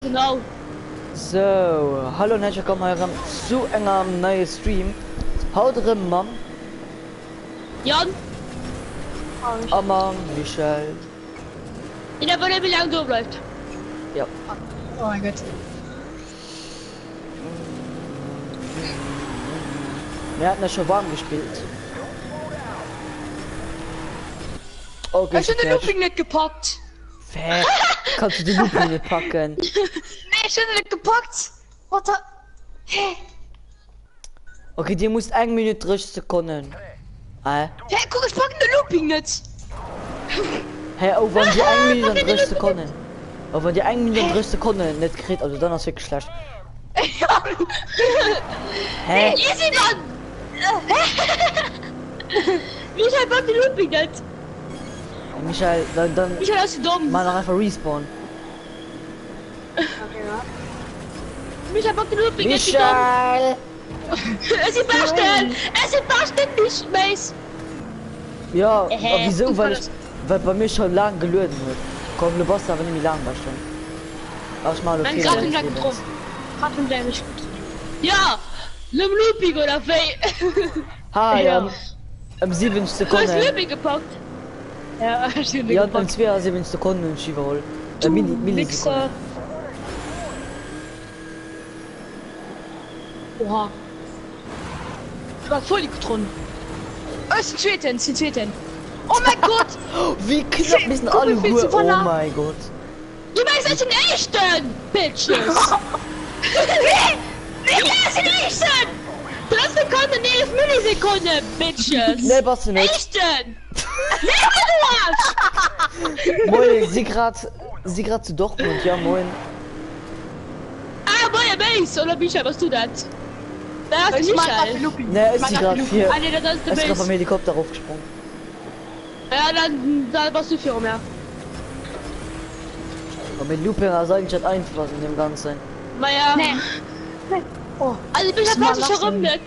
Genau. Sou, hallo an herzlech wëllkomm hei erëm zu engem neie Stream. Haut erëm mam Jan. A mam Michel. Deen awer net méi laang do bleift. Ja. Oh mein Gott. Mir haten eis scho warm gespillt. Okay, Ech hunn de Looping net gepackt. Hä? Kanns du de Looping net packen? Nee, ech hunn en net gepackt. What the? Hä? Okay, dir musst eng Minutt 30 Sekonnen. Äh? Hä, kuck, ech packen de Looping net. Hä, oh, wann dir eng Minutt an 30 Sekonnen. Oh, wann dir eng Minutt an 30 Sekonnen net kritt, also dann ass wierklech schlecht. Hä? Easy, Mann! Michael packt de Looping net. Michael, dann, dann Michael ass domm. Mach einfach Respawn. Michael packt den Looping Michael! Es si beschten! Es si beschten mich Mace! Ja, a wieso? Well ech, well bei mir schon lang gelueden huet. Komm, du bass awer net méi lang beschten. Ach, ich mach lo Mein Fehler Grad meines Lebens. Ja! Nom Looping oder wéi? Ha, ja. Ëm 70 Du hues Sekonnen. Looping gepackt? Ja, ech hunn e Ja, ëm gepackt. 72 Sekonnen hunn ech iwwerholl. Äh, Milli, Millisekunden. Wichser. Oha. Ich war voll getroffen. Oh, ist ein Zweiten, ist ein Zweiten. Oh mein Gott! Wéi knapp mir sinn Guck, wie viel alleguer. zu Oh verlagen. mein Gott. Du mengs ech den éischten, Bitches! Nee, ech sinn éischten! 3 Sekonnen, 11 Millisekonnen, Bitches! Nee, bass du net. Éischten! Nee, du Arsch! Moien, si grad, si grad zu Dortmund, ja moin. Ah, moie Mace! Oder Michel, bass du dat? Dat ass de Michel. Nee, ech si grad vir, Ah nee, dat ass de ech si grad Mace. mam Helikopter erofgesprong. Ja, dann, dann bass du viru mir. Oh, mee Looping ass eigentlech dat einfachst an deem Ganzen. Maja. Nee. Nee. Oh. Also ich hab ich herum net.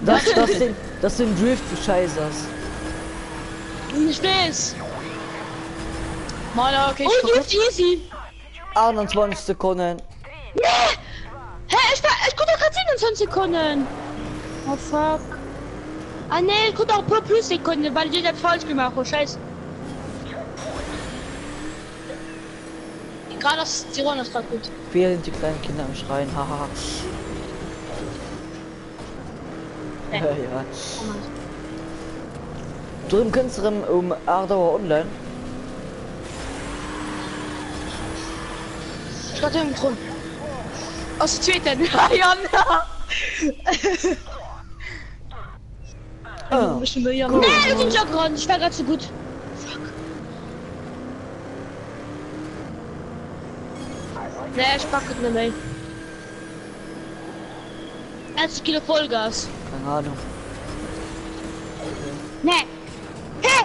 Das, das, den, das den Drift wo scheiß ass. Ich wees. Mann, okay, Oh, ich Drift easy. 28 Sekonnen. Nee! Hä, ich war, ich konnte doch grad 27 Sekunden. Oh fuck. Ah nee, ich konnte auch ein paar plus Sekunden, weil ich das falsch gemacht habe. Scheiße. Gerade das, die Runde ist gerade gut. Wir sind die kleinen Kinder am Schreien, haha. Nee. ja. Drüm kënns erëm um 8 Auer online. Ich war im Grund. Aus der zweiten. Jan. Ah. Nee, du sind ja dran. Ich war gerade zu gut. Fuck. Nee, ich pack es nicht mehr. 80 Kilo Vollgas. Keine Ahnung. Nee. Hä?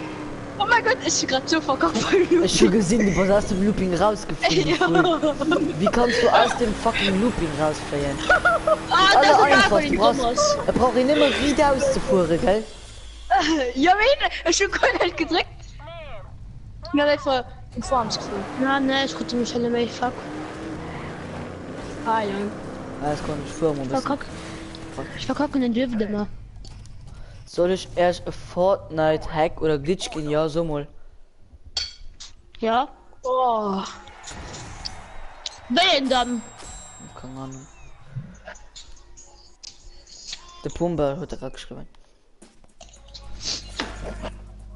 Oh mein Gott, ich bin gerade so verkackt beim Looping. Ech hu gesinn, du bass aus dem Looping rausgeflogen. Ja. Wie kannst du aus dem fucking Looping rausfléien? Ah, das Aller ist einfachst, du du brauchst, brauchst. et brauch een nëmme riit auszefuere, gell? Ja, wen? Ich hab gar nicht gedrückt. Ich bin einfach in Form geflogen. Na, nee, ich konnte mich nicht mehr. Fuck. Ah, ja. Ah, das kann ich fuhr mal Ich e bëssen. verkack. Ich verkacke den Drift immer. Soll ech erst e Fortnite Hack oder Glitch ginn? Ja, so mol. Ja. Oh. Wen dann? Keine Ahnung. De Pumba huet era geschriwwen.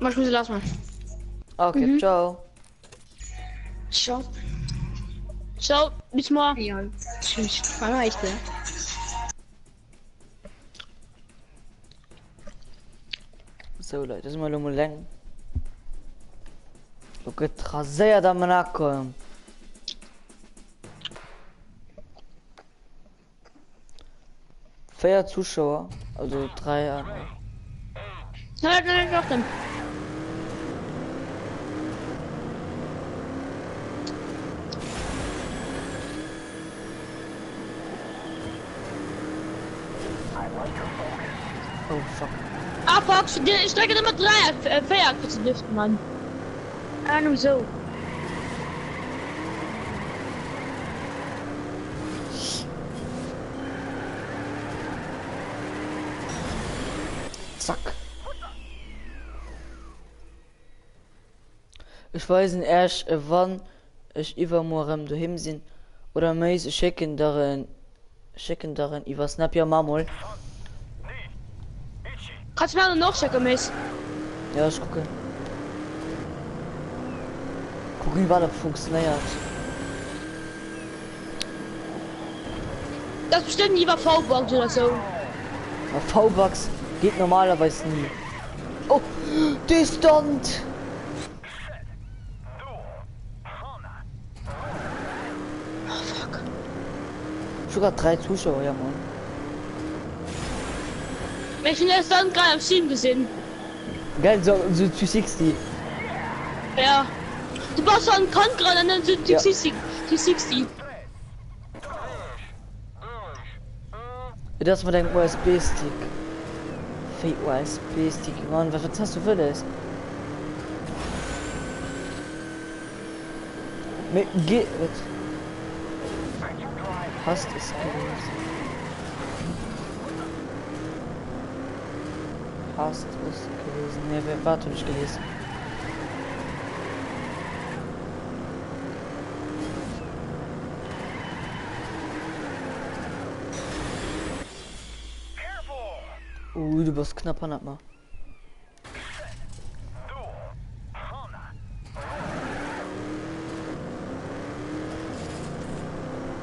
Ich muss lass mal. Okay, mhm. ciao. Ciao. Ciao, bis morgen. Ja, tschüss. War echt, ne? So Leute, das ist mal lo mol leng. Lo gëtt raséiert am Monaco. 4 Zuschauer, also 3 aner. Nein, nein, nein, Oh fuck. Ah fuck, Strecke Nummer 3, äh, 4 fir ze driften, Mann. Ah, nur so. Zack. Ech weisen Äech e wann ech iwwermuer rem doheem sinn oder méis ech schécken der en schécken der en iwwer Snap jo mar mol. Kanns mir en och schécken méis. Jo ech kucken. Kucken wat op funktionéiert. Dat ass bestëmmt iwwer V-Bucks oder sou. Ma V-Bucks geet normalerweis ni. Oh, dee Stunt! Oh fuck. Ech hu grad 3 Zuschauer, ja moin. Mee ech hunn dee Stunt grad am Stream gesinn. Geil, so, so 260. Ja. Du bass an Kant gerannt an dann so 260. 260. Et ass mat engem USB-Stick. Wéi USB-Stick? Mann, wat, wat has du wëlles? Mee ge, wat? Hast es gelesen? Hast es gelesen? Nee, wat hunn ech gelies? Ui, du bass knapp hannert mer.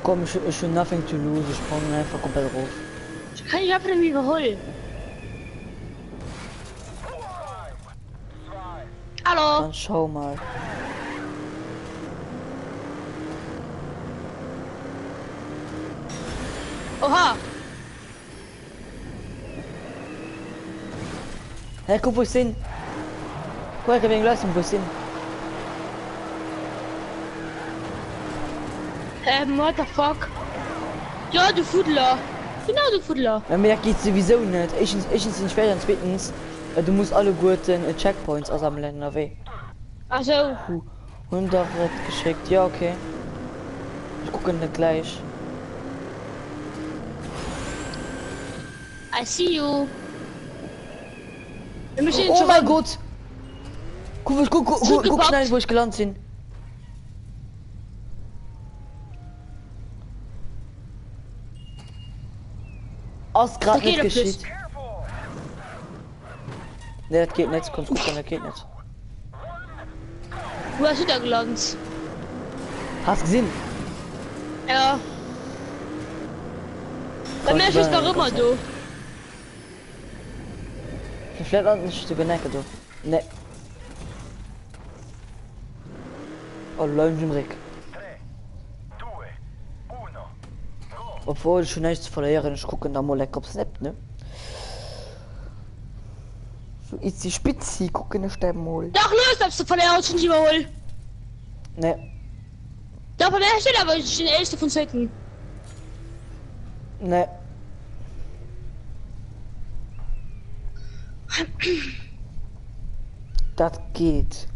Komm, ech, ech hunn nothing to lose, ech sprangen einfach komplett erof. Ech kann dech einfach net méi iwwerhuelen. Hallo. Dann schau mal. Oha. Hä, guck wo ich sinn. Guck mal, wéi eng Leistung wo ich sinn. Ähm, what the fuck? Ja, du Fuddler. Genau, du Fuddler. Ja, mee dat geet souwisou net. Éischtens, éischtens sinn ech schwéier an zweetens, du muss alleguerten Checkpoints asammelen ënnerwee. Ach sou. Hu, hunn der et geschéckt. Ja, okay. Ech kucken et gläich. I see you. Oh mein Gott! Guck, guck, guck, guck, guck schnell, wo ich gelandet bin. Ass grad net geschitt. Nee, dat geht net. Komm, gucken, dat geht net. Wo hast du da gelandet? Hast gesehen? Ja. Bei mir ist noch immer du. Vielleicht landen ich sogar necke do. Ne. Oh, leun im Rick. Obwohl ich schon nichts zu verlieren, ich gucken da mal lecker op Snap, ne? So itzi spitzi gucken ich da mal. Doch los, darfst du verlieren, schon überholen. Ne. Doch, bei mir steht aber ich bin der erste von zweiten. Ne. Dat geht.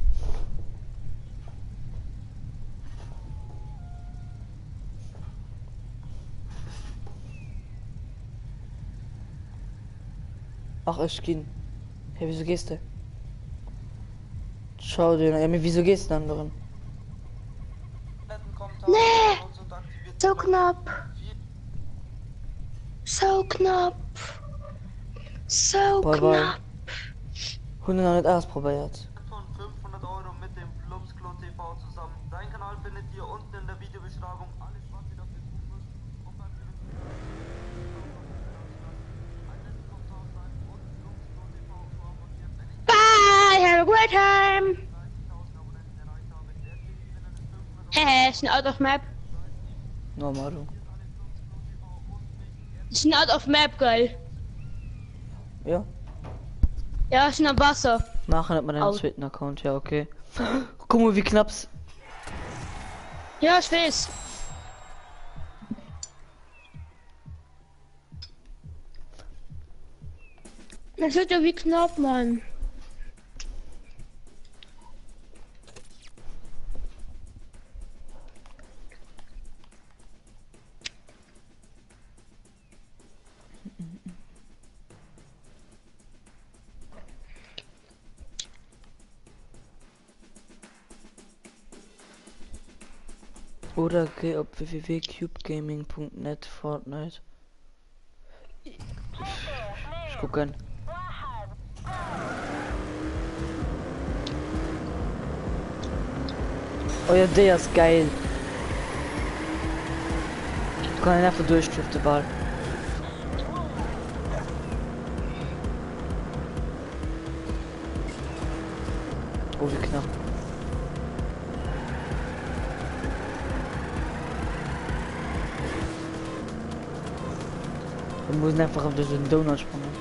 Ach ech ginn. Hey, wieso gehst du? Ciao, Döner. Ja, wieso gehst du dann drin? Nee! So knapp. So knapp. So Bye, bye. knapp. Hunn en nach net ausprobéiert. Von 500 Euro mit dem Plumpsklo TV zusammen. Sein Kanal findet ihr unten in der Videobeschreibung. Alles was ihr dafür tun müsst, um beim Gewinnspiel einen netten Kommentar schreiben und Plumpsklo TV zu abonnieren. Wenn ich Bye, have a great time. 30.000 Abonnenten erreicht habe, werdet ihr Gewinner des 500 Euro Hehe, ist ein out of map. Normal du. Ist ein out of map, geil. Ja. Ja, ist ein am Wasser. Maachen et mat engem Au. zweeten Account, ja okay. Guck mol wéi knapps. Ja, ich weiß. Das wird ja wie knapp, Mann. Oder géi op www.cubegaming.net Fortnite. Ech kucken. Oh ja, déi ass geil. Do kann een einfach duerchdrifte bal. Oh, wie knapp. Wir müssen einfach auf diesen Donut springen.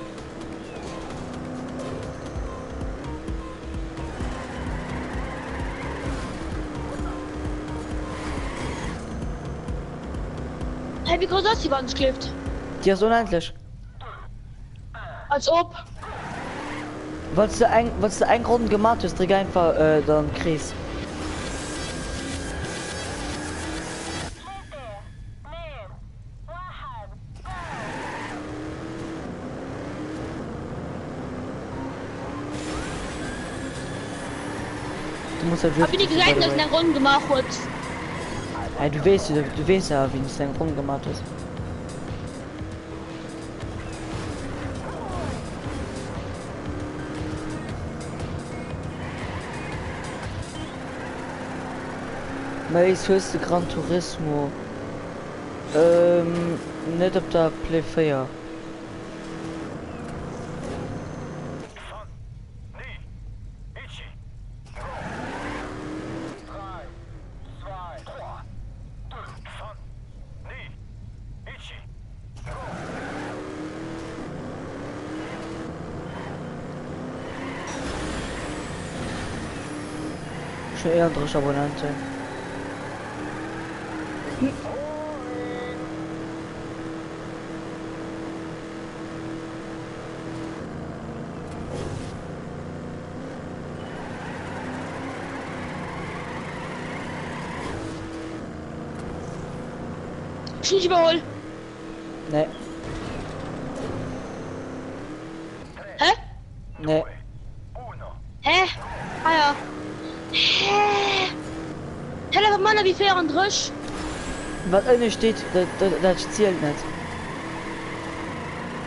Hey, wie groß ist die Wandschlift? Die ist unendlich. Als ob. Wanns du eng, wanns du eng Ronn gemacht hues, dréck einfach äh, dann Krees. Du musst halt Hab ich driften, nicht by gesagt, the dass way. ich eine Runde gemacht hat. Hey, du weess, du, du weess ja, wéi du eng Ronn gemacht hues. Maurice, hues de Gran Turismo? Ähm, net op der Play 4. Schon 31 Abonnenten. Ich nicht überhol. Nee. Hä? Nee. Hä? Ah ja. Hä? Hä, da war manner wie 34. Wat ënne steet, dat, dat, dat zielt net.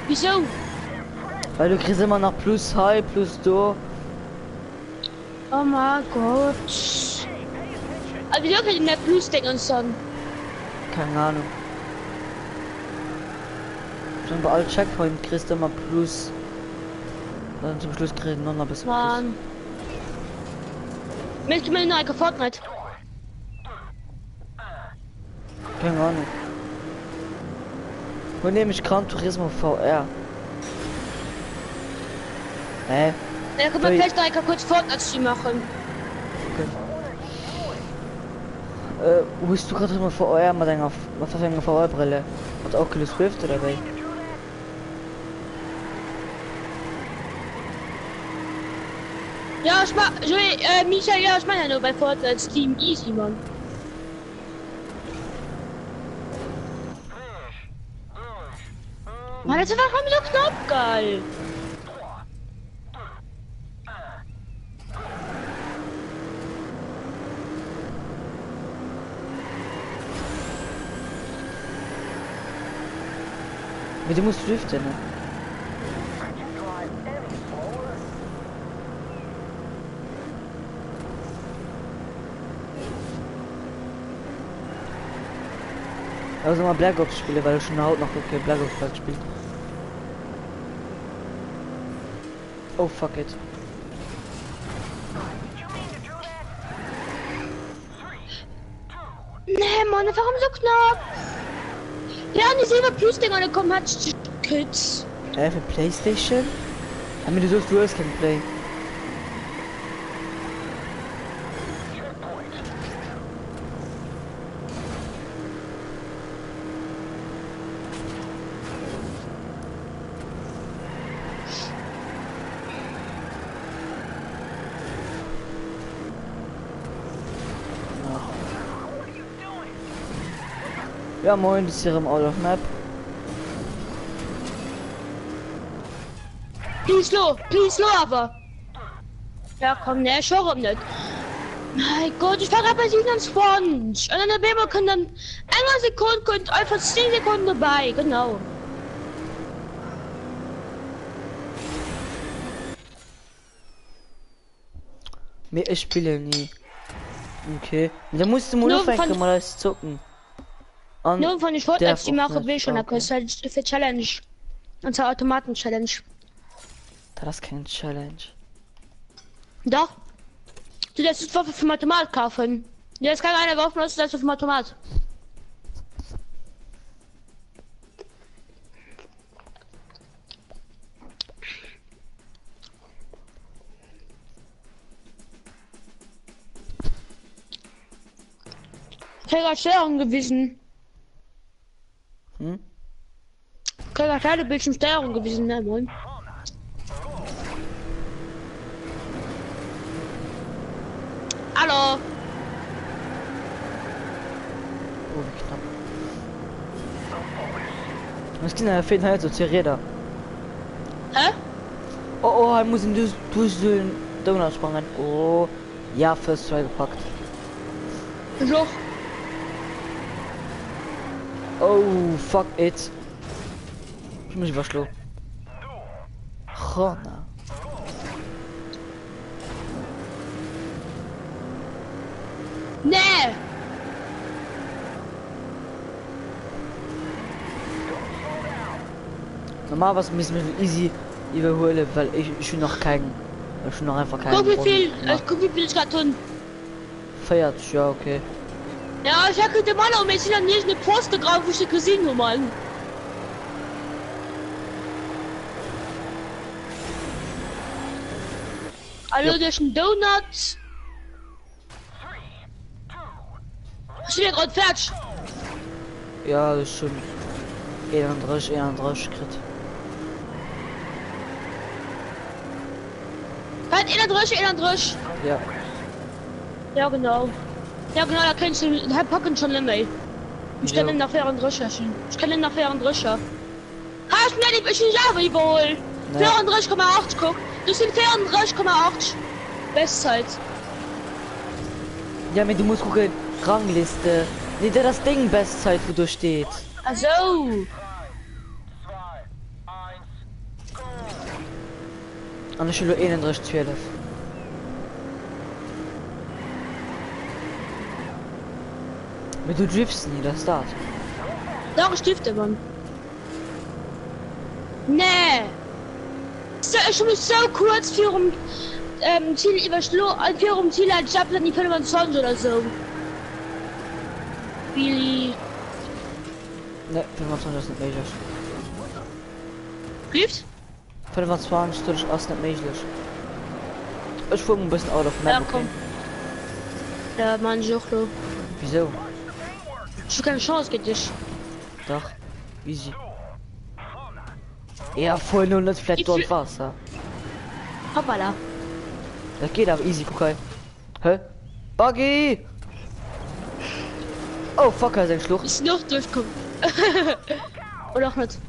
Wieso? Well du kriss ëmmer nach plus hei, plus do. Oh mein Gott. Aber wieso krieg ich mehr Plus-Dingens dann? Keng Ahnung. Schon bei all Checkpoint kriss du ëmmer plus. Dann zum Schluss kriss du noch e bësse plus. Mann. Möchtest du mir eine Fortnite? Keng Ahnung. Wo nehme ich Gran Turismo VR? Hä? Ja, können wir Wéi? vielleicht noch einmal kurz Fortnite-Stream machen. Okay. Äh, hues du Gran Turismo VR mat enger mat was enger VR-Brille? Mat Oculus Rift oder wéi? Ja, ich mach, Joey, äh, Michael, ja, ich meine ja nur bei Fortnite Steam easy, Mann. Mann, das ist einfach so knapp, geil. Mee du muss driften, ne? Also mal Black Ops spiele, weil ich schon haut noch okay Black Ops bald spielt. Oh fuck it. Nee, Mann, warum so knapp? Ja, und die Silber Plus Dinger, da kommen hat Kids. Hä, für Playstation? Ja, mir du sollst du hast kein Play. Ja moin, das ist hier im Out of Map. Please lo, please lo, aber. Ja, komm, ne, schon rum nicht. Mein Gott, ich war gerade bei 27. Und dann auf einmal können dann enger Sekunde kommt einfach 10 Sekunden dabei. Genau. Mee ech spillen ni. Okay. Da musst du mal Nur ufänken von- mat eis zocken. An Nur von ich Fortnite darf die och mache net. will schon Ah, okay. okay. für Challenge. Und zwar Automaten Challenge. Dat ass keng Challenge. Doch. Du darfst Waffe vom Automat kaufen. Du darfst keine Waffe, du darfst vom Automat. Ich habe Steuerung gewesen. Hm? Ich habe Bildschirmsteuerung gewesen, ne, moin. Hallo. Oh, wie knapp. Es ginn awer vill hei so zu Rieder. Hä? Oh, oh, hei muss een duerch, duerch den Donut sprangen. Oh, ja, first try gepackt. Ich auch. Oh, fuck it. Ich muss überschlagen. Rana. Nee. Normalerweise müssen wir easy überholen, weil ich schon noch keinen, ich schon noch einfach keinen. Guck wie viel, Runden ich gemacht. guck wie viel ich gerade tun. Feiert, ja, okay. Ja, ich hab den Mann auch mit dann nicht eine Poste drauf, wo ich die Casino, Mann. Hallo, Ja. das ist ein Donut. Ich bin ja gerade fertig. Ja, das ist schon 31, 31 Crit. Halt, 31, 31. Ja. Ja, genau. Ja, genau, da kannst du, da packen schon immer. Ich kann Ja. den nach 34. Ich kann den nach 34. Ha, ich bin nicht, ich bin selber überholen. Naja. 34,8, guck. Das sind 34,8. Bestzeit. Ja, aber du musst gucken, Rangliste. Nee, der das Ding Bestzeit, wo du steht. Also. An der Schule 31, 12. Aber du driftst nie, das ist das. Doch, ich stifte, Mann. Nee. So, ich muss so kurz für um ähm, Ziel überschlo für um Ziel als ich hab dann die 25 oder so. Billy. Ne, 25 ist nicht möglich. Gift? 25 ist nicht möglich. Ich fuhr ein bisschen out of map, Ja, okay? komm. Ja, Mann, ich auch so. Wieso? Ich hab keine Chance gegen dich. Doch. Easy. Ja, voll nur nicht vielleicht Ich dort fl- Wasser. Hoppala. Das geht aber easy, guck mal. Hä? Buggy! Oh fuck, er ist ein Schlucht. Ist noch durchkommen. Oder auch nicht.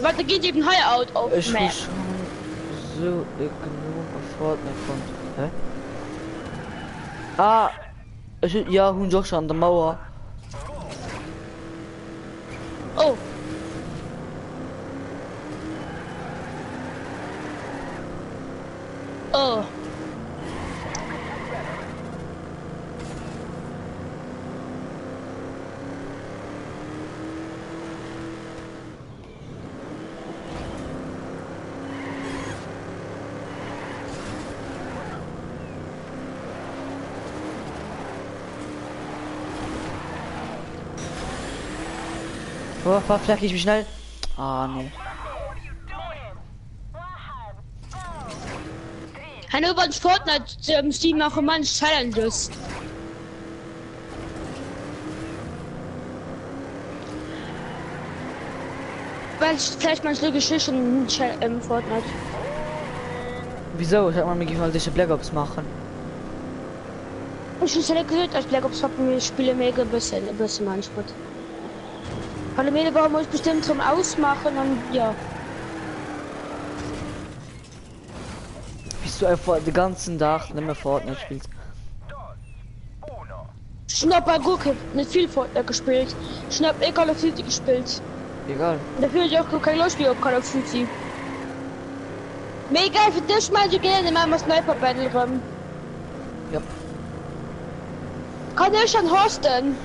Warte, geht eben High out auf Ich Map. bin schon so genug auf Fortnite kommt. Hä? Ah! Ich, ja, hun doch schon an der Mauer. Oh. Oh. Oh, fahr, vielleicht ich mich schnell. Ah, nee. Hannover und Fortnite ähm, Steam machen manche Challenges. Weil ich vielleicht manche Geschichte in ähm, Fortnite. Wieso? Ich hab mal mir mal diese Black Ops machen. Ich hab's ja gehört, als Black Ops hab mir Spiele mega bisschen, ein bisschen manchmal. Well um 11 Auer muss ech bestimmt rem ausmachen an jo. Wéis du einfach de ganzen Dag nëmme Fortnite spills. Ech hun awer guer keng, net vill Fortnite gespillt. Ech hun awer Call of Duty gespillt. Egal. Dofir hun ech och keng Loscht méi op Call of Duty. Mee egal, fir dech maan ech och gären emmer Sniper Battle rem. Jop. Kann ech dann hosten?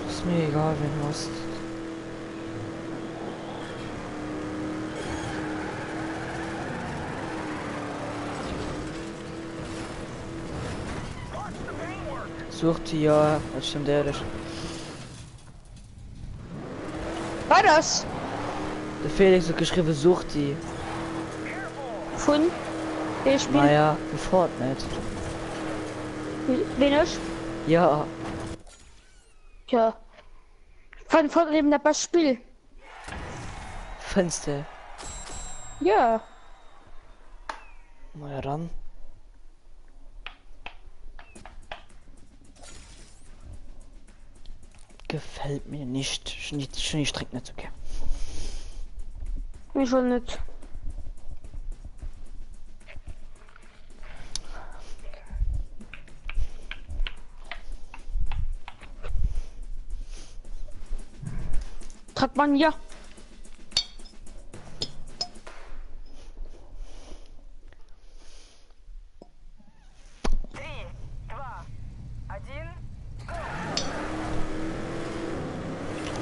Ass mir egal ween host. Sucht ja, dat stëmmt éierlech. Wat ass? De Felix huet geschriwwen Suchti. Vun wéi Spill? Maja, vu Fortnite. Ween ech? Ja. Tja. Fand Fortnite eben dat bescht Spill. Fënns de? Ja. Maja dann. Gefällt mir nicht. Schon die, schon die Streck net sou gär. Mir schon net. Trackmann, ja.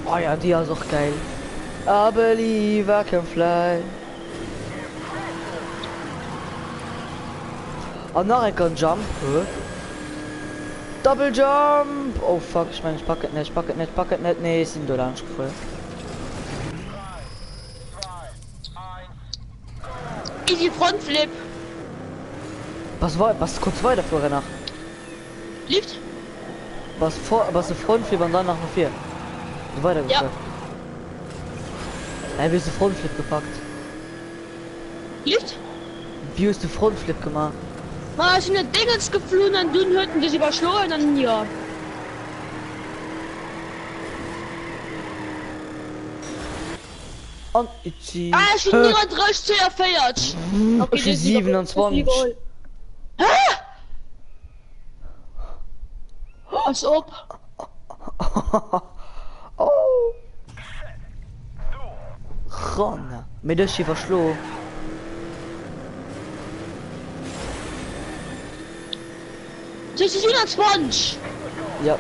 Oh ja, déi ass och geil. I believe I can fly. An nach eng kann Jump. Hä? Double Jump! Oh fuck, ich mein, ich pack et net, ich pack et net, ich pack et net. Nee, ich sinn do laanscht gefuer. Easy Frontflip. Bass wei bass kurz weiderfueren nach. Lift. Bass vor bass de Frontflip an dann nach no vir. Du weiter Ja. gefuer. Hä, wéi hues de Frontflip gepackt? Lift. Wéi hues de Frontflip gemaach? Ma ech sinn net Dingens geflunn an dunn huet en sech iwwerschloen an jo. An Itzi. Ah, ech hunn 39, 42. Okay, Ech hu 27. Hä? Als ob. Oh. Ronne. Mee dech iwwerschlo. Das ist 27. Ja.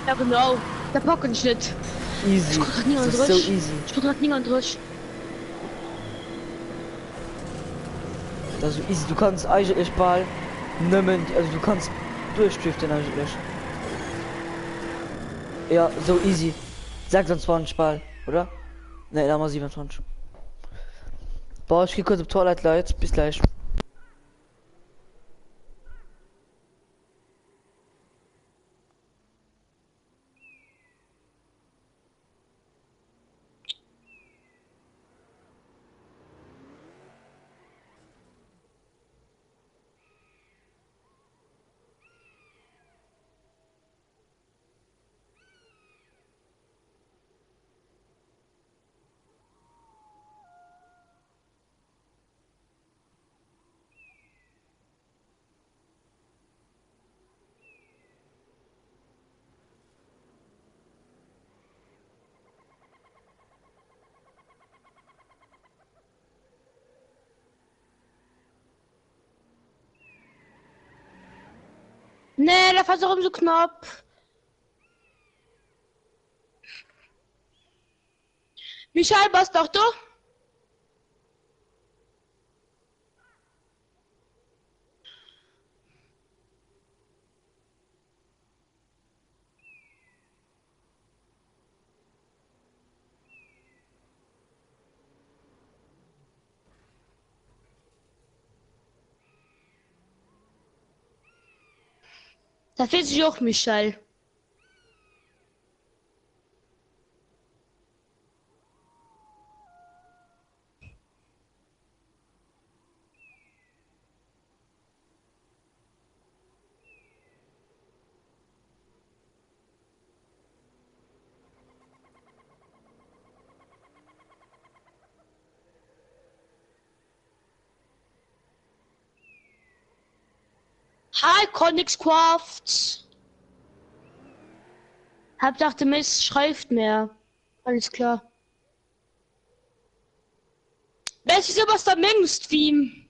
Ja genau. Da packen ich net. Easy. Ich grad Das ist so easy. Ich grad 39. Das ist so easy. Du kannst eigentlich bal nëmmen, also du kannst durchdriften eigentlich. Ja, so easy. 26 bal, oder? Ne, da mal 27. Boah, ich geh kurz op Toilette, Leit. Bis gleich. Nee, dat war erëm sou knapp. Michelle, bass nach do? Dat weess ech och, Michèle. Hi Connixcraft! Hauptsache de Miss schreift mir. Alles klar. Wes wieso was da mengem Stream?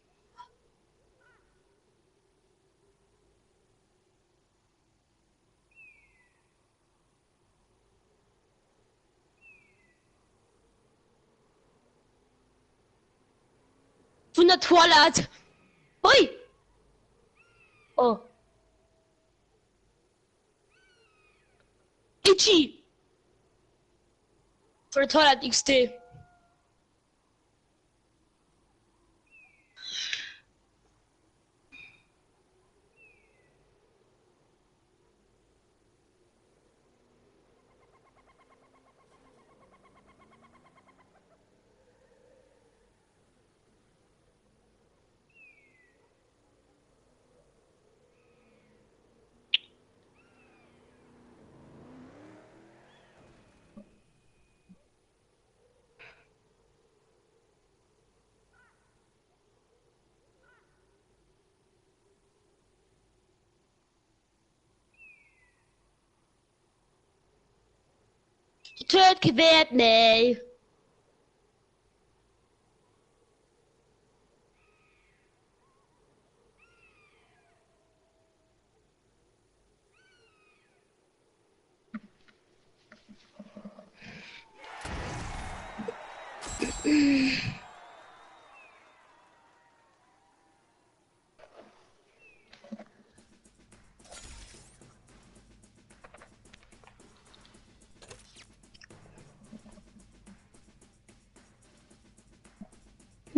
Vun der Toilette. Hui! Oh. Itchy! Vun der Toilette XD. Dat huet kee Wäert méi.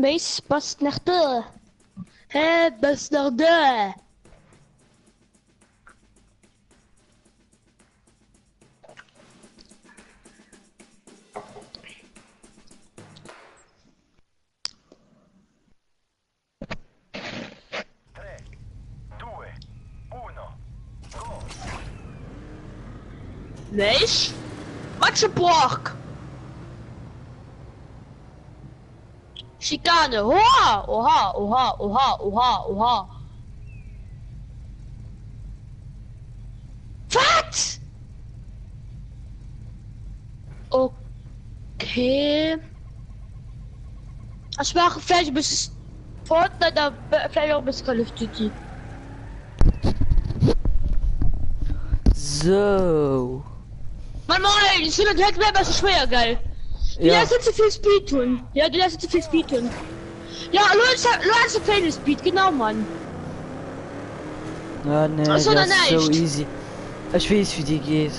Wees bass nach do? Hä bass nach do? Méich? Matscheborg! Schikane, oha, oha, oha, oha, oha, oha. Wat? Okay. Ech maache vläicht e bësse Fortnite a vläicht och e bësse Call of Duty. Sou. Moin moin, ech hunn et hei e bësse schwéier, gell? Du Ja. läss net ze vill Speed hunn. Ja, du läss net ze vill Speed hunn. Ja, elo hues elo has de Fail Speed, genau Mann. Ja, nee, Ech soen dat der ass sou näischt. easy. Ech weess wéi déi geet.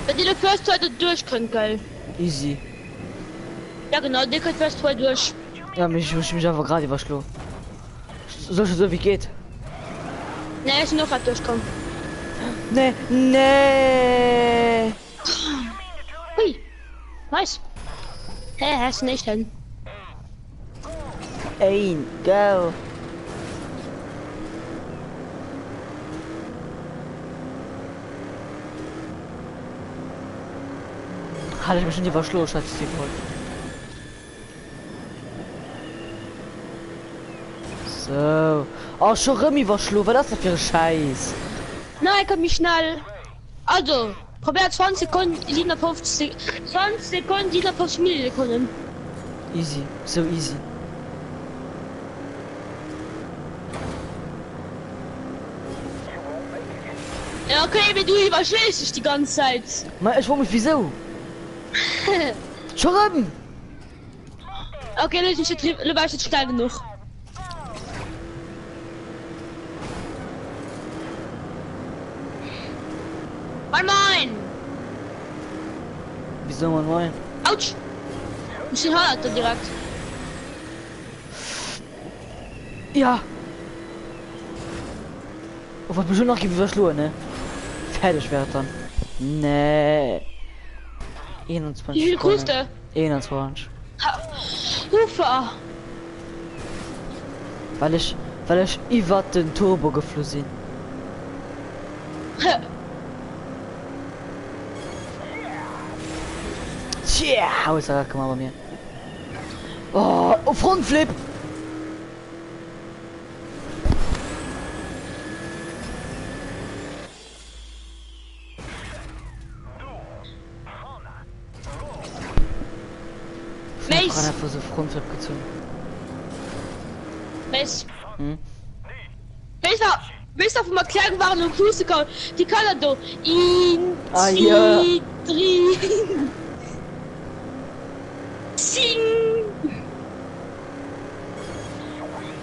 Well dir de First Try do duerch kënnt, gell? Easy. Ja genau, dir kënnt First Try duerch. Ja, mee ech hu mech awer grad iwwerschlo. Soll ech soe wéi geet? Nee, ech sinn och grad duerchkomm. Nee, nee! Hui! Nice! Hä, hast du nicht hin? Ein, go! Hat ech mech net iwwerschloen, ech hat ze geholl. So. Oh, scho rëm iwwerschloen, wat ass dat fir e Schäiss? Nein, komm méi schnell. Also, probier 20 Sekunden, 57, 20 Sekunden, 57 Millisekunden. Easy, so easy. Ja, okay, mee du iwwerschléis dech déi ganz Zäit. Ma ech fro mech wisou? Scho rëm! Okay, lo sinn ech lo war ech net schnell genuch. Moin moin! Wieso moin moin? Autsch! Ech sinn hannert der direkt. Ja! Oh, wat mech elo nach géif iwwerschloen, ne? Fäerdeg wär et dann. Nee. 21 Wéi vill krus de? 21. Ufa! Well ech, well ech iwwert den Turbo geflu sinn. Tja, hues de grad gemaach bei mir. Oh, oh Frontflip! Frontflip gezunn. Wees. Hm? Wees nach, wees nach, wou mer kleng waren um Cruise komm, déi Kanner do, een, Ah, ja. zwee, drie, zing.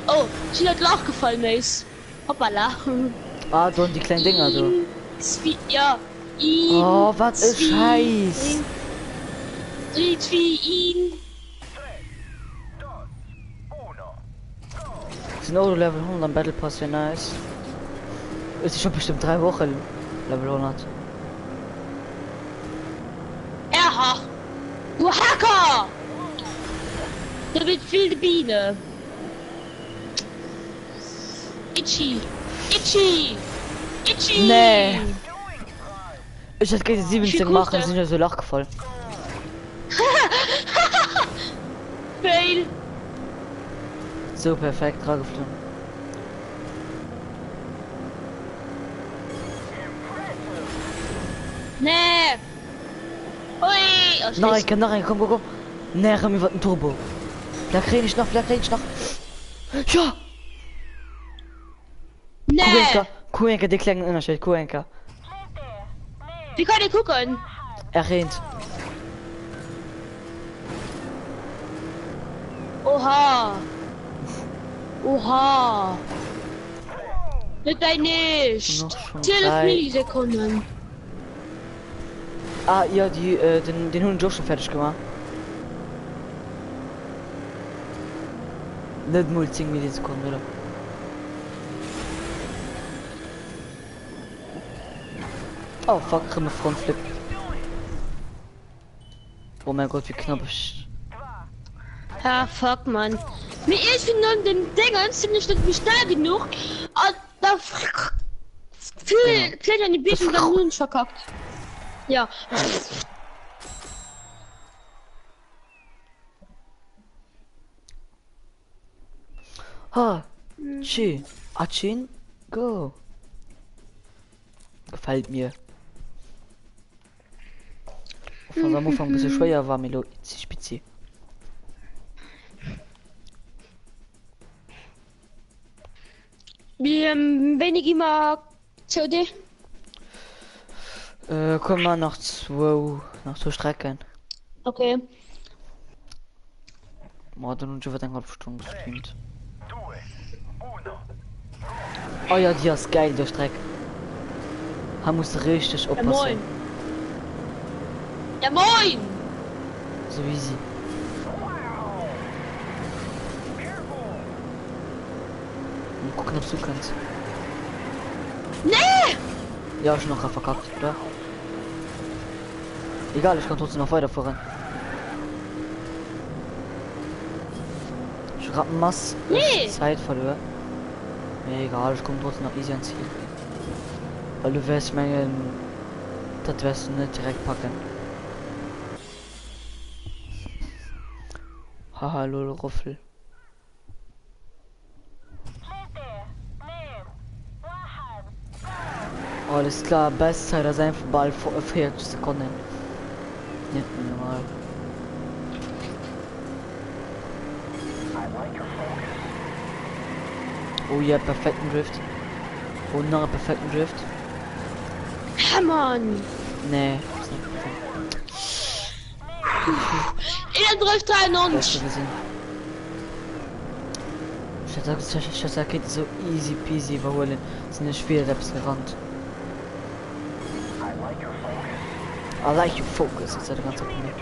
Oh, ech sinn an d'Lach gefall, Méis. Hoppala. Ah, do déi kleng Dinger do. Een, zwee, ja. Een, Oh, wat e zwee, Schäiss. drie, drie, zwee, een. Sinn och Level 100 am Battle Pass, wär nice. Ech si scho bestëmmt 3 Wochen Level 100. Erha! Du Hacker! Du bist wilde Biene. Itchy! Itchy! Itchy! Nee. Ech hätt géinte Wie 17 maachen, guckst sinn ech aus e Lach gefall. Fail! Sou perfekt drageflunn. Nee! Ui! Oh, Nach eng Kéier, nach eng Kéier, komm, komm, komm. Nee, erëm iwwer den Turbo. Vläicht kréien ech nach, vläicht kréien ech nach. Ja! Nee! Kuck eng Kéier, kuck eng Kéier dee klengen Ënnerscheed, kuck eng Kéier. Wie kann ee kucken? R1. Oha! Oha! Net bei nicht! Noch schon 12 drei. Millisekunden. Ah, ja, die, äh, den, den hunn ech och schon fertig gemaach. Net mol 10 Millisekunden, oder? Oh fuck, rëm e Frontflip. Oh mein Gott, wie knapp ech. Ah, fuck, man. Mee ech sinn an dem Dingens sinn ech net méi schnell genuch an da flitt an die Bild und dann hunn ech verkackt. Ja. Ha, Chi, Achin, go. Gefällt mir. Och wann am Ufank bësse schwéier war, mee lo itzi spitzi. Wie, ähm, wéini gi mer COD? Äh, komm mal nach zwou, nach zwou Strecken. Okay. Ma dann hunn ech iwwer eng hallef Stonn gestreamt. Oh ja, déi ass geil, déi Streck. Ha muss de richteg Ja oppassen. moin. Ja moin! So easy. Mal gucken, ob du kannst. Nee! Ja, schon noch verkackt, oder? Egal, ich kann trotzdem noch weiterfahren. Ich hab mass Nee. Zeit verloren. Mir egal, ich komme trotzdem noch easy ans Ziel. Weil du wirst mengen, das wirst du nicht direkt packen. Haha, lol, Ruffel. Alles klar, Bestzeit ass einfach bal 40 Sekonnen. Net méi normal. Oh ja, perfekten Drift. Oh, nach e perfekten Drift. Come on! Nee, ist nicht perfekt. 31, 93. Gesinn. Ich hätte Rakete so easy peasy iwwerhuelen, sinn ech wieder eppes gerannt. I like your focus, ist ja die ganze Zeit mir.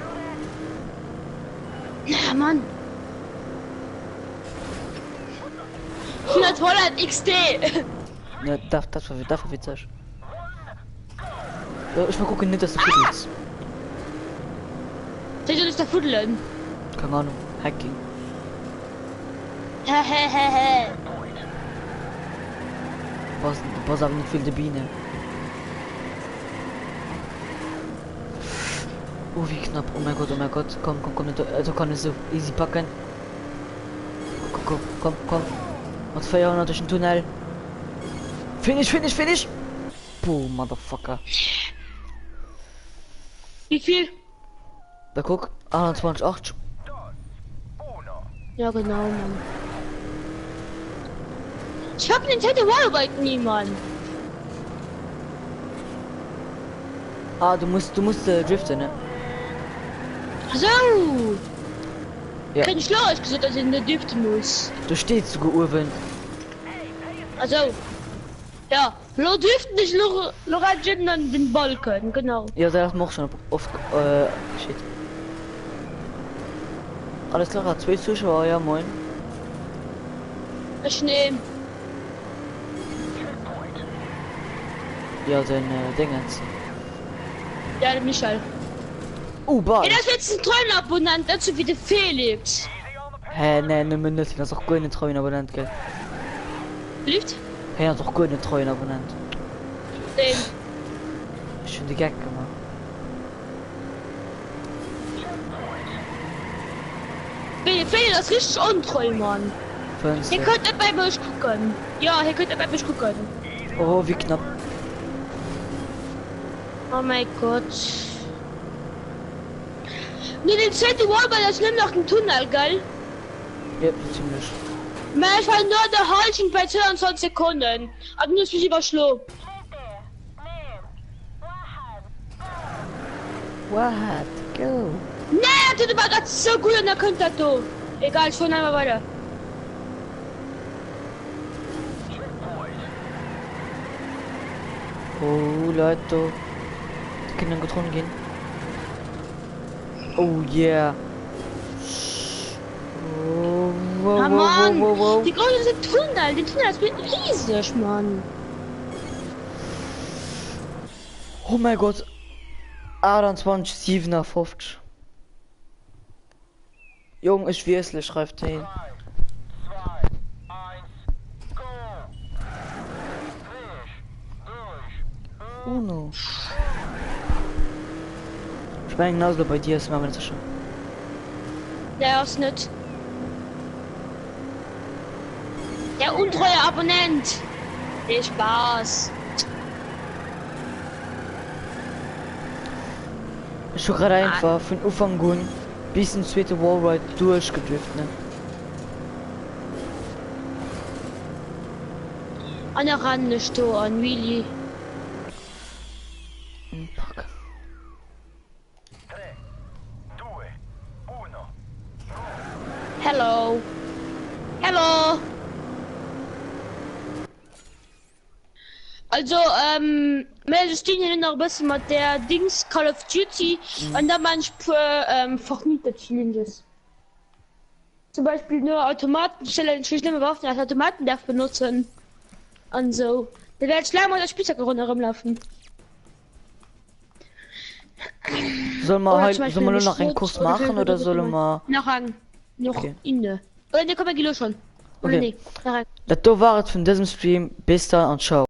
Ja, Mann. 100 Holland XD. Ne, das, das war, das war witzig. Ich mal gucken, nicht, dass du fuddelst. Wéi soll ech da fuddelen? Keng Ahnung, Hacking. Hehehehe. Du bass, du bass awer net wilde Biene. Oh, wie knapp. Oh mein Gott, oh mein Gott. Komm, komm, komm. Do kann ech sou easy packen. Komm, komm, komm, komm. Mat 400 duerch den Tunnel. Finish, finish, finish. Boom, Motherfucker. Wéi vill? Da kuck, 21,8. Ja genau, Mann. Ich hab Nintendo Wallride nie, Mann. Ah, du musst du musst äh, driften, ne? So. Ja. Kein Schlau, ich gesagt, dass ich net driften muss. Du steht sogar uewen. Also. Ja, lo driften ich lo lo an den Balken, genau. Ja, dat ass mer och schon oft äh, geschitt. Alles klar, hat zwee Zuschauer, ja moin. Ech nehm. Ja, den äh, Dingens. Ja, de Michel. Oh, bal. Hien ass jetzt en treuen Abonnent, net sou wéi de Felix. Hä, nee, nëmmen net, hien ass och guer net treuen Abonnent, gell? Lift? Hien ass och guer net treuen Abonnent. Deen. Ech hunn de Geck gemaach. Wéi de Felix ass richteg ontreu, Mann. Fënns Hie de? kënnt net bei mech kucken. Jo, hie kënnt net bei mech kucken. Oh, wéi knapp. Oh mäi Gott. No dem zweete Wallball ass nëmmen nach den Tunnel, gell? Jep, sou zimlech. Mä ech war no der Halschent bei 22 Sekonnen an dunn hues mech iwwerschlo. What? Go! Nee, dat huet awer grad sou gutt an da kënnt dat do. Egal, ech fueren einfach weider. Oh Leit do kënnen gutt ronn ginn. Oh yeah. Oh, wow, Ah wow, wow, Mann, wow, wow. wie groß ist der Tunnel? Den Tunnel ist riesig, Mann. Oh mein Gott. 28, 57. Jong, ech wiessele, schreift heen. Uno. Ech mengen ass elo bei dir, ech si mer awer net sécher. Nee ass net. Der untreue Abonnent. Nee Spaß. Ech hu grad einfach vun Ufank un bis zum zweete Wallride duerchgedrift ne. An da rennen ech do an, really. Fuck. Hello. Hello. Also ähm, mir stinn hier nach e bësse mat der Dings Call of Duty an da man ech puer ähm, Fortnite Challenges. Zum Beispiel nur Automaten Challenge, wou ich nëmme Waffen aus Automaten darf benutzen an sou. Da wäert ech laang mat der Spitzhacke ronderëm laufen. Solle mer Oder hei, zum solle Beispiel mer eine elo nach eng Schrot Course oder maachen oder solle mer. Nach eng. Noch Okay. inne. Oder ne, komm, mir gi lo schon. Oder Okay. nee, nach eng. Dat do war et vun dësem Stream. Bis dann an ciao.